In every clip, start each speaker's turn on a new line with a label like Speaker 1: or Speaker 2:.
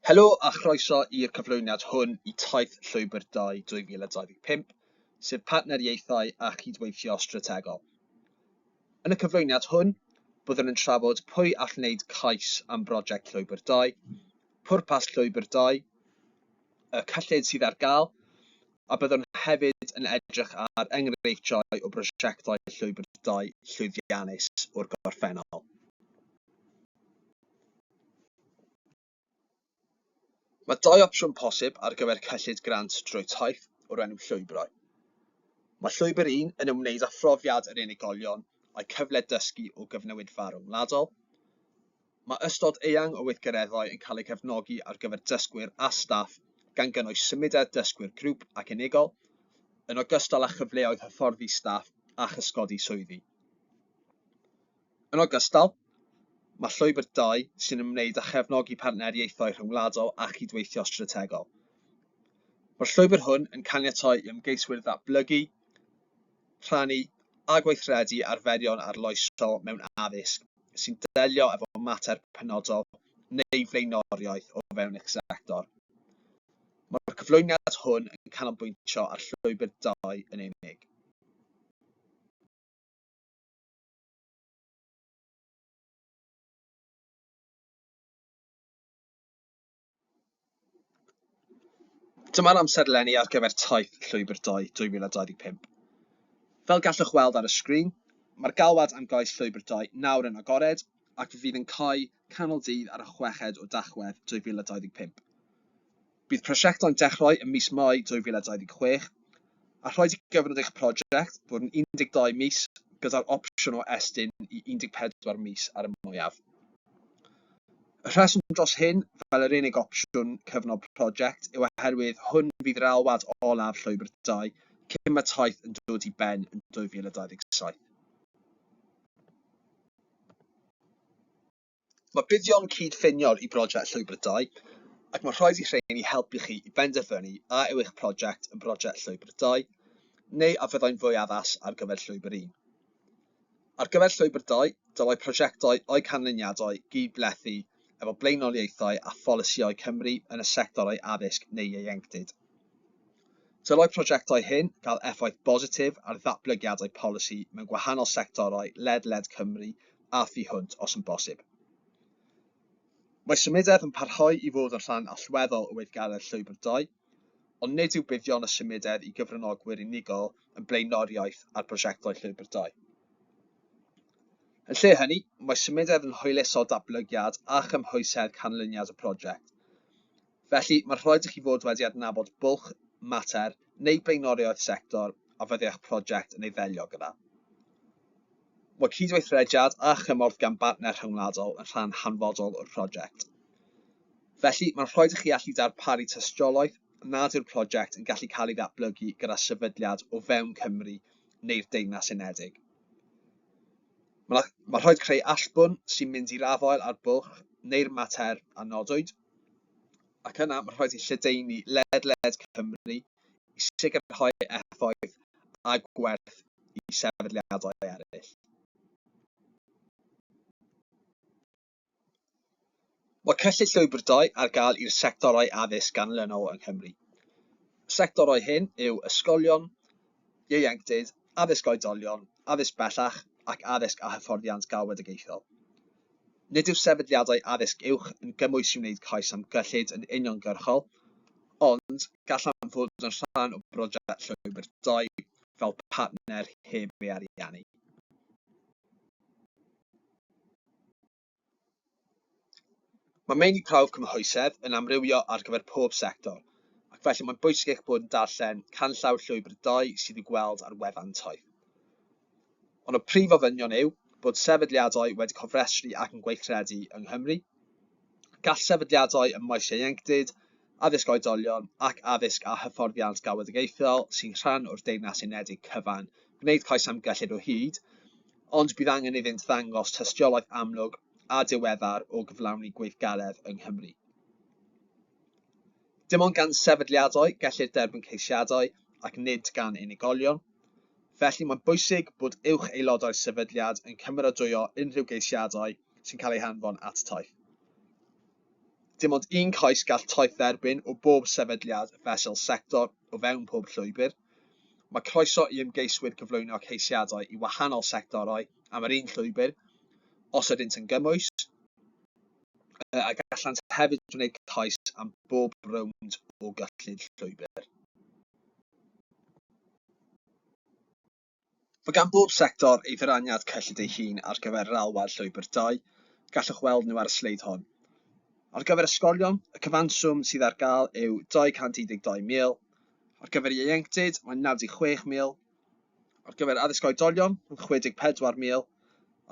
Speaker 1: Helo a chroeso i'r cyflwyniad hwn i Taith Llwybr 2 2025, sef partneriaethau a chydweithio strategol. Yn y cyflwyniad hwn, byddwn yn trafod pwy all wneud cais am brosiect Llwybr 2, pwrpas Llwybr 2, y cyllid sydd ar gael, a byddwn hefyd yn edrych ar enghreifftiau o brosiectau Llwybr 2 llwyddiannus o'r gorffennol. Mae dau opsiwn posib ar gyfer cyllid grant drwy Taith o'r enw Llwybrau. Mae Llwybr un yn ymwneud â phrofiad yr unigolion a'u cyfle dysgu o gyfnewidfa ryngwladol. Mae ystod eang o weithgareddau yn cael eu cefnogi ar gyfer dysgwyr a staff gan gynnwys symudedd dysgwyr grŵp ac unigol, yn ogystal â chyfleoedd hyfforddi staff a chysgodi swyddi. Yn ogystal, mae Llwybr 2 sy'n ymwneud â chefnogi partneriaethau rhyngwladol a chydweithio strategol. Mae'r llwybr hwn yn caniatáu i ymgeiswyr ddatblygu, rhannu a gweithredu arferion arloesol mewn addysg sy'n delio efo mater penodol neu flaenoriaeth o fewn eich sector. Mae'r cyflwyniad hwn yn canolbwyntio ar Llwybr 2 yn unig. Dyma'r amserlenni ar gyfer taith Llwybr 2 2025. Fel gallwch weld ar y sgrin, mae'r galwad am gais Llwybr 2 nawr yn agored ac fe fydd yn cau canol dydd ar y chweched o Dachwedd 2025. Bydd prosiectau'n dechrau ym mis Mai 2026, a rhaid i gyfnod eich prosiect fod yn 12 mis gyda'r opsiwn o estyn i 14 mis ar y mwyaf. Y rheswm dros hyn fel yr unig opsiwn cyfnod prosiect yw oherwydd hwn fydd yr alwad olaf Llwybr 2 cyn mae taith yn dod i ben yn 2027. Mae buddion cyd-ffiniol i brosiect Llwybr 2, ac mae'n rhaid i rheiny helpu chi i benderfynu a yw eich prosiect yn brosiect Llwybr 2, neu a fyddai'n fwy addas ar gyfer Llwybr 1. Ar gyfer Llwybr 2, dylai prosiectau a'u canlyniadau gyd-blethu efo blaenoriaethau a pholisïau Cymru yn y sectorau addysg neu ieuenctid. Dylai prosiectau hyn gael effaith bositif ar ddatblygiadau polisi mewn gwahanol sectorau ledled Cymru a thu hwnt os yn bosib. Mae symudedd yn parhau i fod yn rhan allweddol o weithgaredd Llwybr 2, ond nid yw buddion y symudedd i gyfranogwyr unigol yn blaenoriaeth ar brosiectau Llwybr 2. Yn lle hynny, mae symudedd yn hwyluso datblygiad a chymhwysedd canlyniad y prosiect. Felly, mae'n rhaid i chi fod wedi adnabod bwlch, mater neu blaenoriaeth sector a fyddai eich prosiect yn ei ddelio gyda. Mae cydweithrediad a chymorth gan bartner rhyngwladol yn rhan hanfodol o'r prosiect. Felly, mae'n rhaid i chi allu darparu tystiolaeth nad yw'r prosiect yn gallu cael ei ddatblygu gyda sefydliad o fewn Cymru neu'r Deyrnas Unedig. Mae, mae rhaid creu allbwn sy'n mynd i'r afael â'r bwlch neu'r mater a nodwyd, ac yna mae rhaid i lledaenu ledled Cymru i sicrhau effaith a gwerth i sefydliadau eraill. Mae cyllid Llwybr 2 ar gael i'r sectorau addysg ganlynol yng Nghymru. Y sectorau hyn yw ysgolion, ieuenctid, addysg oedolion, addysg bellach ac addysg a hyfforddiant galwedigaethol. Nid yw sefydliadau addysg uwch yn gymwys i wneud cais am gyllid yn uniongyrchol, ond gallant fod yn rhan o brosiect Llwybr 2 fel partner heb ei ariannu. Mae meini prawf cymhwysedd yn amrywio ar gyfer pob sector, ac felly mae'n bwysig eich bod yn darllen canllaw Llwybr 2 sydd i'w gweld ar wefan Taith. Ond y prif ofynion yw bod sefydliadau wedi cofrestru ac yn gweithredu yng Nghymru. Gall sefydliadau ym maes ieuenctid, addysg oedolion ac addysg a hyfforddiant galwedigaethol sy'n rhan o'r Deyrnas Unedig cyfan gwneud cais am gyllid o hyd, ond bydd angen iddynt ddangos tystiolaeth amlwg a diweddar o gyflawni gweithgaredd yng Nghymru. Dim ond gan sefydliadau gellir derbyn ceisiadau ac nid gan unigolion. Felly mae'n bwysig bod uwch aelodau'r sefydliad yn cymeradwyo unrhyw geisiadau sy'n cael eu hanfon at Taith. Dim ond un cais gall Taith dderbyn o bob sefydliad fesul sector o fewn pob llwybr. Mae croeso i ymgeiswyr gyflwyno ceisiadau i wahanol sectorau am yr un llwybr, os ydynt yn gymwys, a gallant hefyd wneud cais am bob rownd o gyllid llwybr. Mae gan bob sector ei ddyraniad cyllid ei hun ar gyfer yr alwad Llwybr 2, gallwch weld nhw ar y sleid hon. Ar gyfer ysgolion, y cyfanswm sydd ar gael yw 212,000, ar gyfer ieuenctid mae'n 96,000, ar gyfer addysg oedolion mae'n 64,000,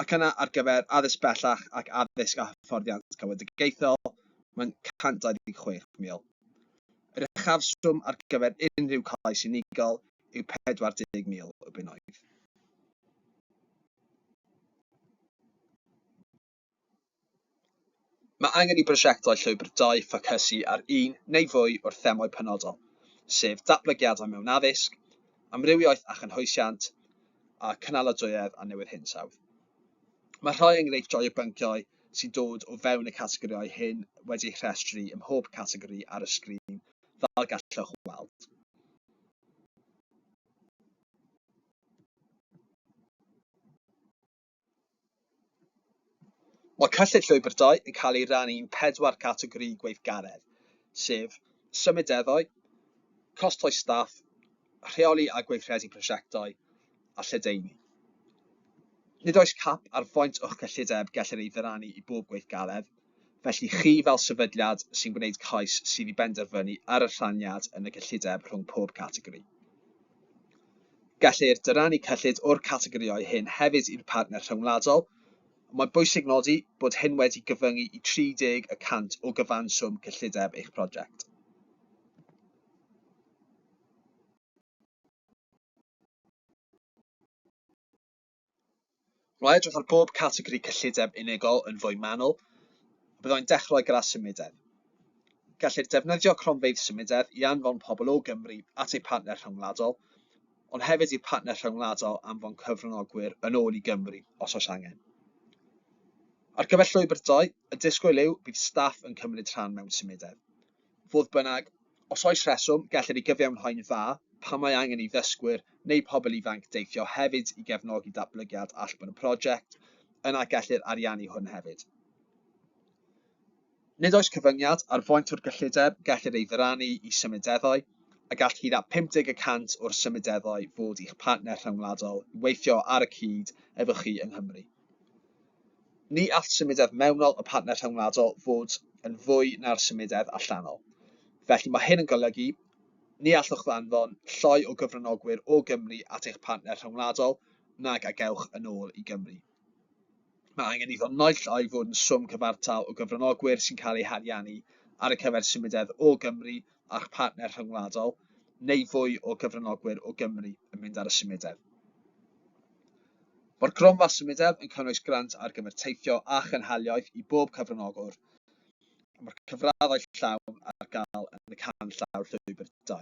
Speaker 1: ac yna ar gyfer addysg bellach ac addysg a hyfforddiant galwedigaethol mae'n 126,000. Yr uchafswm ar gyfer unrhyw cais unigol yw 40,000 o bunnoedd. Mae angen i brosiectau Llwybr 2 ffocysu ar un neu fwy o'r themâu penodol, sef datblygiadau mewn addysg, amrywiaeth a chynhwysiant, a cynaladwyedd a newid hinsawdd. Mae rhai enghreifftiau o bynciau sy'n dod o fewn y categorïau hyn wedi'u rhestru ym mhob categori ar y sgrin, fel gallwch weld. Mae cyllid Llwybr 2 yn cael ei rannu'n pedwar categori gweithgaredd, sef symudeddau, costau staff, rheoli a gweithredu prosiectau, a lledaenu. Nid oes cap ar faint o'ch cyllideb gellir ei ddyrannu i bob gweithgaredd, Felly chi fel sefydliad sy'n gwneud cais sydd i benderfynu ar y rhaniad yn y gyllideb rhwng pob categori. Gellir dyrannu cyllid o'r categorïau hyn hefyd i'r partner rhyngwladol, ond mae'n bwysig nodi bod hyn wedi gyfyngu i 30 y cant o gyfanswm cyllideb eich prosiect. Wna i edrych ar bob categori cyllideb unigol yn fwy manwl, a byddai'n dechrau gyda symudedd. Gellir defnyddio cronfeydd symudedd i anfon pobl o Gymru at eu partner rhyngwladol, ond hefyd i'r partner rhyngwladol anfon cyfranogwyr yn ôl i Gymru os oes angen. Ar gyfer llwybr 2, y disgwyl yw bydd staff yn cymryd rhan mewn symudedd. Fodd bynnag, os oes rheswm, gellir ei gyfiawnhau'n dda pam mae angen i ddysgwyr neu pobl ifanc deithio hefyd i gefnogi datblygiad allbwn y prosiect, yna gellir ariannu hwn hefyd. Nid oes cyfyngiad ar faint o'r gyllideb gellir ei ddyrannu i symudeddau, a gall hyd at 50 y cant o'r symudeddau fod i'ch partner rhyngwladol i weithio ar y cyd efo chi yng Nghymru. Ni all symudedd mewnol y partner rhyngwladol fod yn fwy na'r symudedd allanol. Felly mae hyn yn golygu, ni allwch ddanfon llai o gyfranogwyr o Gymru at eich partner rhyngwladol nag a gewch yn ôl i Gymru. Mae angen iddo naill ai fod yn swm cyfartal o gyfranogwyr sy'n cael eu hariannu ar y cyfer symudedd o Gymru a'ch partner rhyngwladol, neu fwy o gyfranogwyr o Gymru yn mynd ar y symudedd. Mae'r gronfa symudedd yn cynnwys grant ar gyfer teithio a chynhaliaeth i bob cyfranogwr, a mae'r cyfraddau llawn ar gael yn y canllaw Llwybr 2.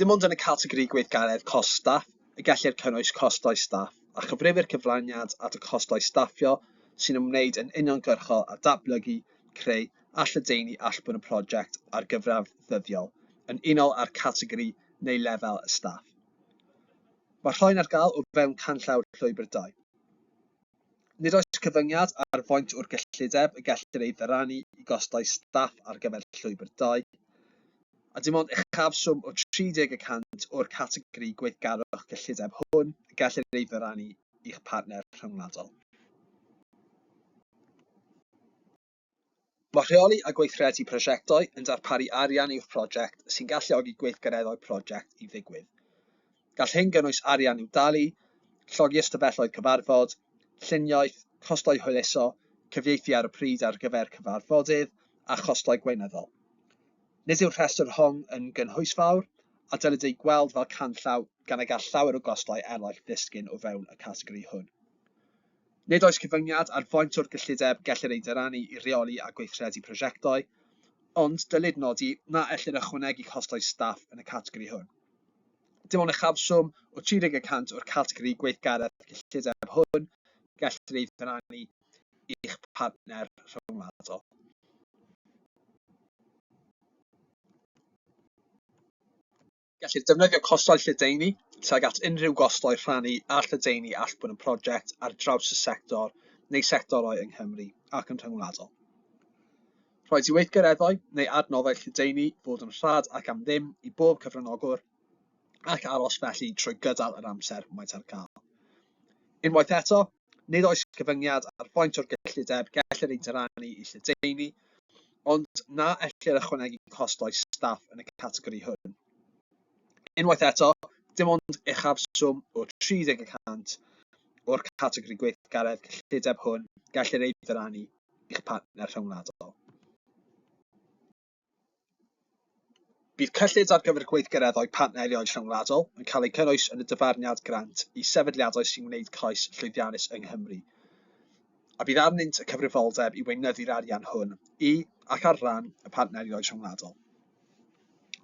Speaker 1: Dim ond yn y categori gweithgaredd cost staff y gellir cynnwys costau staff a chyfrifir cyfraniad at y costau staffio sy'n ymwneud yn uniongyrchol â datblygu, creu a lledaenu allbwn y prosiect ar gyfradd ddyddiol, yn unol â'r categori neu lefel y staff. Mae'r rhain ar gael o fewn canllaw Llwybr 2. Nid oes cyfyngiad ar faint o'r gyllideb y gellir ei ddyrannu i gostau staff ar gyfer Llwybr 2, a dim ond uchafswm o 30 y cant o'r categori gweithgarwch cyllideb hwn y gellir ei ddyrannu i'ch partner rhyngwladol. Mae rheoli a gweithredu prosiectau yn darparu arian i'w phrosiect sy'n galluogi gweithgareddau prosiect i ddigwydd. Gall hyn gynnwys arian i'w dalu, llogi ystafelloedd cyfarfod, lluniaeth, costau hwyluso, cyfieithu ar y pryd ar gyfer cyfarfodydd, a chostau gweinyddol. Nid yw'r rhestr hon yn gynhwysfawr, a dylid ei gweld fel canllaw gan y gall llawer o gostau eraill ddisgyn o fewn y categori hwn. Nid oes cyfyngiad ar faint o'r gyllideb gellir ei dyrannu i reoli a gweithredu prosiectau, ond dylid nodi na ellir ychwanegu costau staff yn y categori hwn. Dim ond uchafswm o 30 y cant o'r categori gweithgaredd cyllideb hwn gellir ei ddyrannu i'ch partner rhyngwladol. Gellir defnyddio costau lledaenu tuag at unrhyw gostau rhannu a lledaenu allbwn y prosiect ar draws y sector neu sectorau yng Nghymru ac yn rhyngwladol. Rhaid i weithgareddau neu adnoddau lledaenu fod yn rhad ac am ddim i bob cyfranogwr, ac aros felly trwy gydol yr amser maent ar gael. Unwaith eto, nid oes cyfyngiad ar faint o'r gyllideb gellir ei dyrannu i lledaenu, ond na ellir ychwanegu costau staff yn y categori hwn. Unwaith eto, dim ond uchafswm o 30 y cant o'r categori gweithgaredd cyllideb hwn gellir ei ddyrannu i'ch partner rhyngwladol. Bydd cyllid ar gyfer gweithgareddau partneriaid rhyngwladol yn cael eu cynnwys yn y dyfarniad grant i sefydliadau sy'n gwneud cais llwyddiannus yng Nghymru, a bydd arnynt y cyfrifoldeb i weinyddu'r arian hwn i ac ar ran y partneriaid rhyngwladol.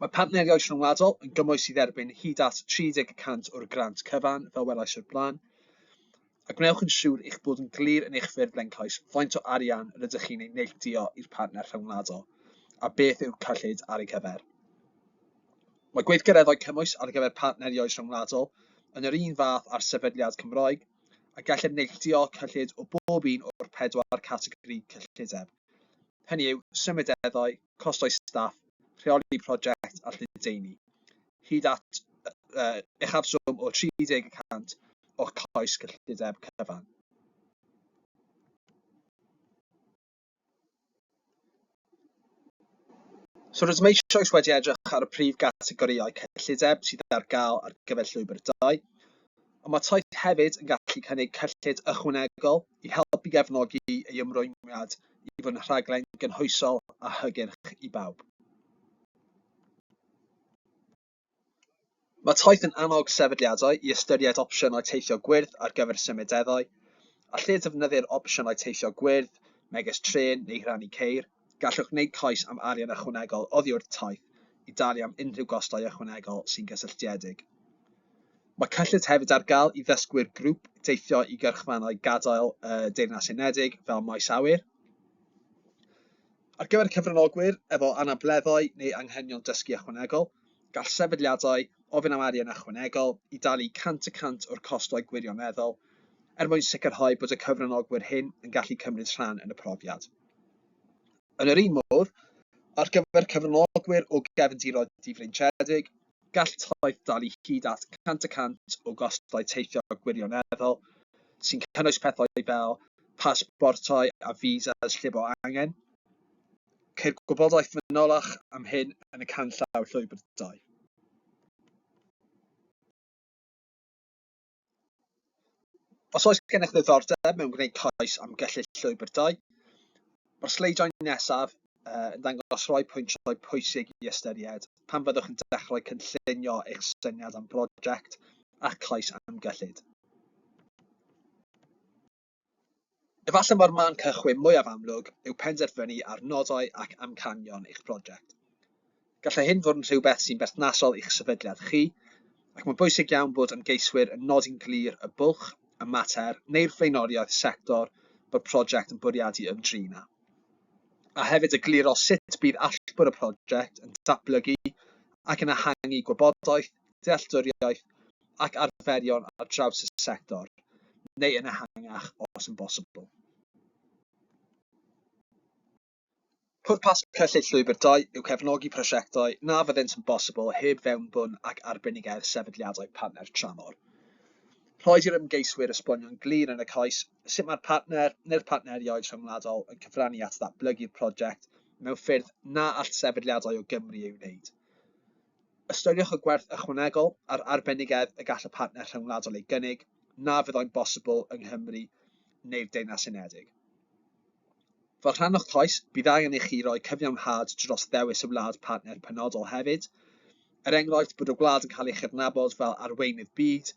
Speaker 1: Mae partneriaid rhyngwladol yn gymwys i dderbyn hyd at 30 y cant o'r grant cyfan, fel welais o'r blaen, A gwnewch yn siŵr eich bod yn glir yn eich ffurflen cais faint o arian rydych chi'n ei neilltuo i'r partner rhyngwladol, a beth yw'r cyllid ar ei gyfer. Mae gweithgareddau cymwys ar gyfer partneriaid rhyngwladol yn yr un fath â'r sefydliad Cymraeg, a gellir neilltuo cyllid o bob un o'r pedwar categori cyllideb, hynny yw, symudeddau, costau staff, rheoli prosiect a lledaenu, hyd at uh, uchafswm o 30 y cant o'ch cais cyllideb cyfan. So rydym eisoes wedi edrych ar y prif gategorïau cyllideb sydd ar gael ar gyfer llwybr 2, ond mae Taith hefyd yn gallu cynnig cyllid ychwanegol i helpu gefnogi ei ymrwymiad i fod yn rhaglen gynhwysol a hygyrch i bawb. Mae Taith yn annog sefydliadau i ystyried opsiynau teithio gwyrdd ar gyfer symudeddau, a lle defnyddir opsiynau teithio gwyrdd, megis trên neu rhannu ceir, gallwch wneud cais am arian ychwanegol oddi wrth Taith i dalu am unrhyw gostau ychwanegol sy'n gysylltiedig. Mae cyllid hefyd ar gael i ddysgwyr grŵp deithio i gyrchfannau gadael y Deyrnas Unedig fel maes awyr. Ar gyfer cyfranogwyr efo anableddau neu anghenion dysgu ychwanegol, gall sefydliadau ofyn am arian ychwanegol i dalu 100 y cant o'r costau gwirioneddol, er mwyn sicrhau bod y cyfranogwyr hyn yn gallu cymryd rhan yn y profiad. Yn yr un modd, ar gyfer cyfranogwyr o gefndiroedd difreintiedig, Gall taith dalu hyd at 100 y cant o gostau teithio gwirioneddol, sy'n cynnwys pethau fel pasbortau a visas lle bo angen. Ceir gwybodaeth fanylach am hyn yn y canllaw Llwybr 2. Os oes gennych ddiddordeb mewn gwneud cais am gyllid Llwybr 2, mae'r sleidiau nesaf yn dangos rhai pwyntiau pwysig i ystyried pan fyddwch yn dechrau cynllunio eich syniad am brosiect a'ch cais am gyllid. Efallai mai'r man cychwyn mwyaf amlwg yw penderfynu ar nodau ac amcanion eich prosiect. Gallai hyn fod yn rhywbeth sy'n berthnasol i'ch sefydliad chi, ac mae'n bwysig iawn bod ymgeiswyr yn nodi'n glir y bwlch, y mater neu'r flaenoriaeth sector bod prosiect yn bwriadu ymdrin â. A hefyd egluro sut bydd allbwn y prosiect yn datblygu ac yn ehangu gwybodaeth, dealltwriaeth ac arferion ar draws y sector, neu yn ehangach os yn bosibl. Pwrpas cyllid Llwybr 2 yw cefnogi prosiectau na fyddent yn bosibl heb fewnbwn ac arbenigedd sefydliadau partner tramor. Rhaid i'r ymgeiswyr esbonio'n glir yn y cais sut mae'r partner neu'r partneriaid rhyngwladol yn cyfrannu at ddatblygu'r prosiect mewn ffyrdd na all sefydliadau o Gymru ei wneud. Ystyriwch y gwerth ychwanegol a'r arbenigedd y gall y partner rhyngwladol ei gynnig na fyddai'n bosibl yng Nghymru neu'r Deyrnas Unedig. Fel rhan o'ch cais, bydd angen i chi roi cyfiawnhad dros ddewis y wlad partner penodol hefyd, er enghraifft bod y wlad yn cael ei chydnabod fel arweinydd byd,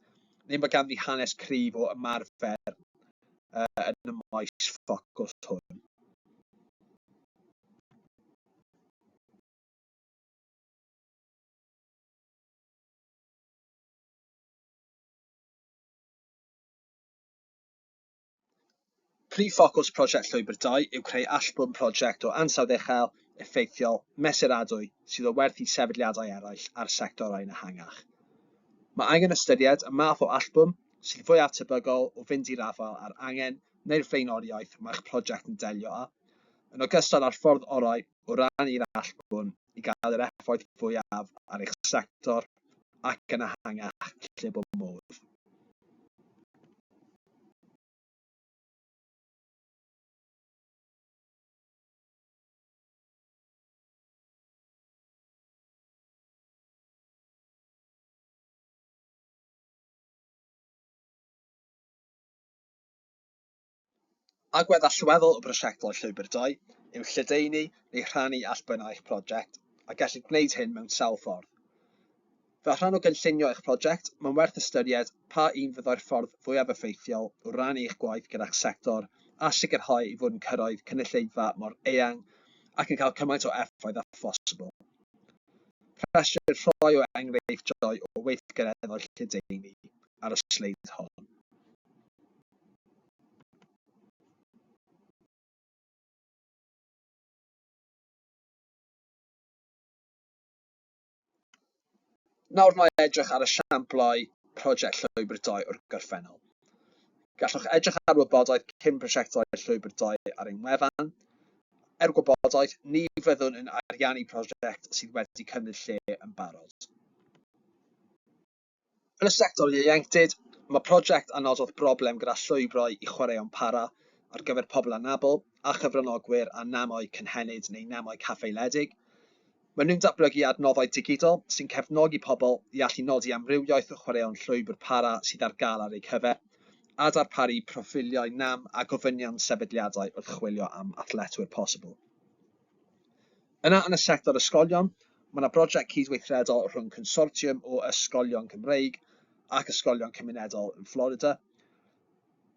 Speaker 1: neu mae ganddi hanes cryf o ymarfer yn y maes ffocws hwn. Prif ffocws prosiect Llwybr 2 yw creu allbwn prosiect o ansawdd uchel, effeithiol, mesuradwy sydd o werth i sefydliadau eraill a'r sectorau'n ehangach. Mae angen ystyried y math o allbwn sydd fwyaf tebygol o fynd i'r afael â'r angen neu'r flaenoriaeth mae'ch prosiect yn delio â, yn ogystal â'r ffordd orau o rannu'r allbwn i gael yr effaith fwyaf ar eich sector ac yn ehangach lle bo modd. Agwedd allweddol o brosiectau Llwybr 2 yw lledaenu neu rhannu allbynnau eich prosiect, a gellir gwneud hyn mewn sawl ffordd. Fel rhan o gynllunio eich prosiect, mae'n werth ystyried pa un fyddai'r ffordd fwyaf effeithiol o rannu eich gwaith gyda'ch sector a sicrhau ei fod yn cyrraedd cynulleidfa mor eang ac yn cael cymaint o effaith â phosibl. Rhestrir rhai o enghreifftiau o weithgareddau lledaenu ar y sleid hon. Nawr wna i edrych ar esiamplau prosiect Llwybr 2 o'r gorffennol. Gallwch edrych ar wybodaeth cyn prosiectau Llwybr 2 ar ein wefan. Er gwybodaeth, ni fyddwn yn ariannu prosiect sydd wedi cymryd lle yn barod. Yn y sector ieuenctid, mae prosiect a nododd broblem gyda llwybrau i chwaraeon para ar gyfer pobl anabl a chyfranogwyr â namau cynhenid neu namau caffaeledig. Maen nhw'n datblygu adnoddau digidol sy'n cefnogi pobl i allu nodi amrywiaeth o chwaraeon llwybr para sydd ar gael ar eu cyfer, a darparu proffiliau nam a gofynion sefydliadau wrth chwilio am athletwyr posibl. Yna yn y sector ysgolion, mae yna brosiect cydweithredol rhwng consortiwm o ysgolion Cymreig ac ysgolion cymunedol yn Florida.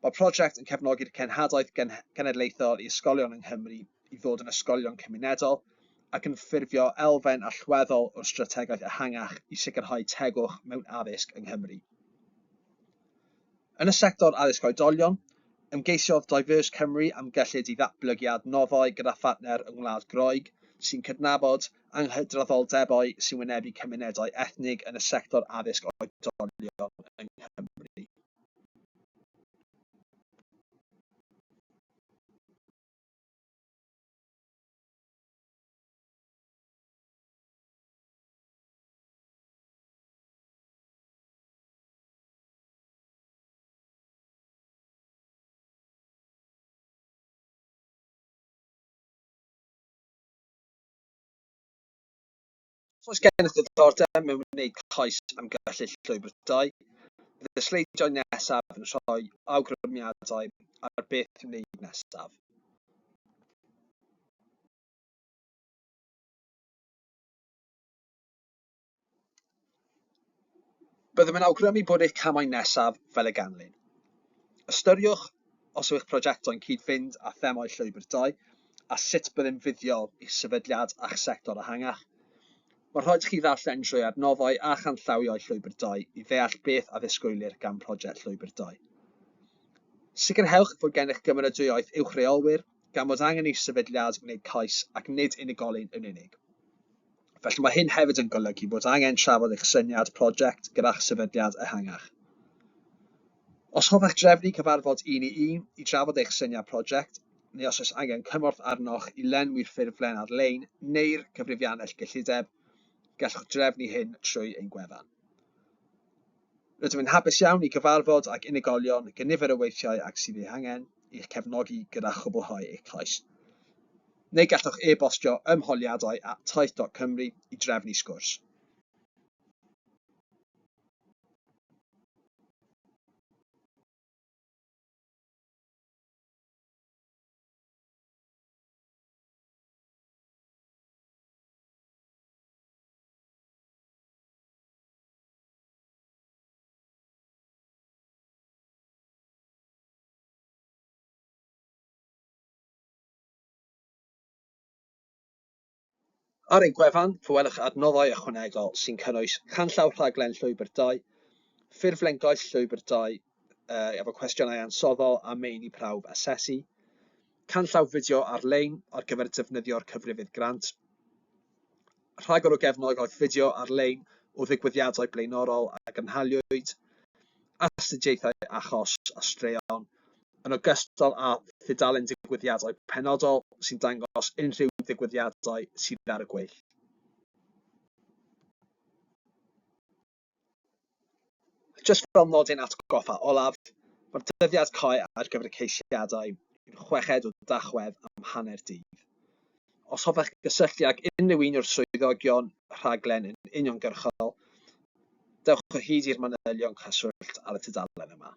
Speaker 1: Mae'r prosiect yn cefnogi'r cenhadaeth genedlaethol i ysgolion yng Nghymru i ddod yn ysgolion cymunedol ac yn ffurfio elfen allweddol o'r strategaeth ehangach i sicrhau tegwch mewn addysg yng Nghymru. Yn y sector addysg oedolion, ymgeisiodd Diverse Cymru am gyllid i ddatblygu adnoddau gyda phartner yng Ngwlad Groeg sy'n cydnabod anghydraddoldebau sy'n wynebu cymunedau ethnig yn y sector addysg oedolion yng Nghymru. Os oes gennych ddiddordeb mewn gwneud cais am gyllid Llwybr 2, bydd y sleidiau nesaf yn rhoi awgrymiadau ar beth i'w wneud nesaf. Byddem yn awgrymu bod eich camau nesaf fel y ganlyn. Ystyriwch os yw eich prosiectau'n cyd-fynd â themâu Llwybr 2 a sut byddai'n fuddiol i'ch sefydliad a'ch sector ehangach. Mae'n rhaid i chi ddarllen trwy adnoddau a chanllawiau Llwybr 2 i ddeall beth a ddisgwylir gan Prosiect Llwybr 2. Sicrhewch fod gennych gymeradwyaeth uwch reolwyr, gan fod angen i'ch sefydliad wneud cais ac nid unigolyn yn unig. Felly mae hyn hefyd yn golygu bod angen trafod eich syniad prosiect gyda'ch sefydliad ehangach. Os hoffech drefnu cyfarfod un i un i drafod eich syniad prosiect, neu os oes angen cymorth arnoch i lenwi'r ffurflen ar-lein neu'r cyfrifiannell gyllideb, gallwch drefnu hyn trwy ein gwefan. Rydym yn hapus iawn i gyfarfod ag unigolion gynifer o weithiau ag sydd eu hangen i'ch cefnogi gyda chwblhau eich cais. Neu gallwch e-bostio ymholiadau at taith.cymru i drefnu sgwrs. Ar ein gwefan, fe welwch adnoddau ychwanegol sy'n cynnwys canllaw rhaglen Llwybr 2, ffurflen gais Llwybr 2, efo cwestiynau ansoddol a meini prawf asesu, canllaw fideo ar-lein ar gyfer defnyddio'r cyfrifydd grant, rhagor o gefnogaeth fideo ar-lein o ddigwyddiadau blaenorol a gynhaliwyd, astudiaethau achos a straeon, yn ogystal â thudalen digwyddiadau penodol sy'n dangos unrhyw ddigwyddiadau sydd ar y gweill. Jyst fel nodyn atgoffa olaf, mae'r dyddiad cau ar gyfer y ceisiadau yw'r chweched o Dachwedd am hanner dydd. Os hoffech gysylltu ag unrhyw un o'r swyddogion rhaglen yn uniongyrchol, dewch o hyd i'r manylion cyswllt ar y tudalen yma.